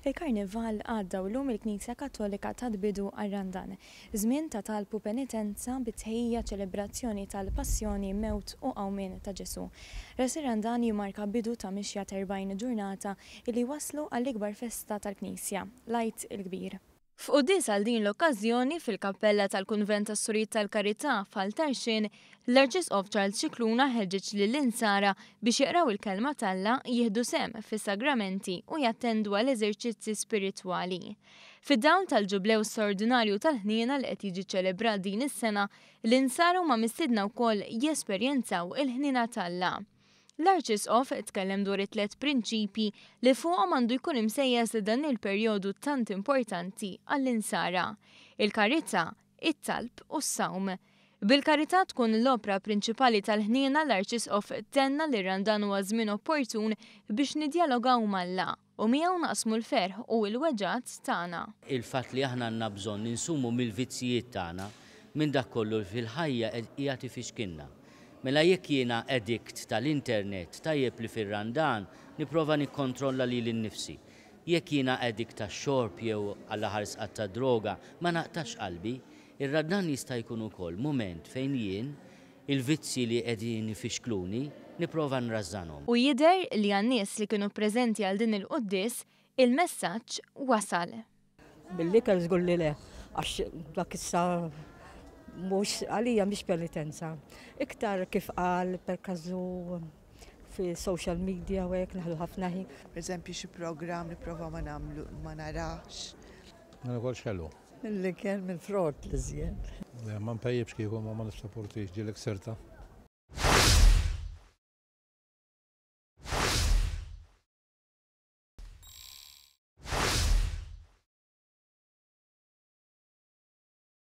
Il-Karnival għadda u llum il-Knisja Kattolika tat bidu għar-Randan, żmien ta' talb u penitenza bi tħejjija ċelebrazzjoni tal-Passjoni, Mewt u Qawmien ta' Ġesù. Ras ir-Randan jimmarka bidu ta' mixja t'erbgħin ġurnata illi jwasslu għall-ikbar festa tal-Knisja, l-Għid il-Kbir. F'quddies għal din l-okkażjoni fil-kappella tal-Kunvent tas-Surijiet tal-Karità f'Ħal Tarxien, l-Arċisqof Charles Scicluna ħeġġeġ lill-Insara biex jaqraw il-Kelma t'Alla, jieħdu sehem fis-sagramenti u jattendu għal eżerċizzi spiritwali. Fid-dawl tal-Ġublew Straordinarju tal-Ħniena li qed jiġi ċċelebrat din is-sena, l-Insara huma mistiedna wkoll jesperjenzaw il-ħniena t'Alla. L-Arċisqof tkellem dwar it-tlett prinċipji li fuqhom għandu jkun imsejjes dan il-perjodu tant importanti għall-Insara, il-karità, it-talb u s-sawm. Bil-karità tkun l-opra prinċipali tal-ħniena l-Arċisqof tenna li r-Randan huwa żmien opportun biex niddjalogaw m'Alla u miegħu naqsmu l-ferħ u l-weġgħat tagħna. Il-fatt li aħna għandna bżonn insumu mill-vizzjijiet tagħna, minn dak kollu li fil-ħajja qiegħed ifixkilna. Mela jekk jiena addict tal-internet, tajjeb li fir-Randan nipprova nikkontrolla lili nnifsi. Jekk jiena addict tax-xorb jew għall-aħħar sqatt tad-droga, ma naqtax qalbi. Ir-Randan jista' jkun ukoll mument fejn jien, il-vizzji li qegħdin ifixkluni, nipprova nrażżanhom. U jidher li għan-nies li kienu preżenti għal din il-quddies, il-messaġġ wasal. Mill-ikel żgur li le, għax dak issa mhux għalija mhix penitenza. Iktar kif qal per każu fi social media u hekk naħlu ħafna ħin. Per eżempju xi programm nipprova ma nagħmlu ma narax. Ma nikolx ħelu. Mill-ikel mill-frott l-iżjed. Le, ma npejjipx kieku ma ma nissaportix ġieli ksirtha.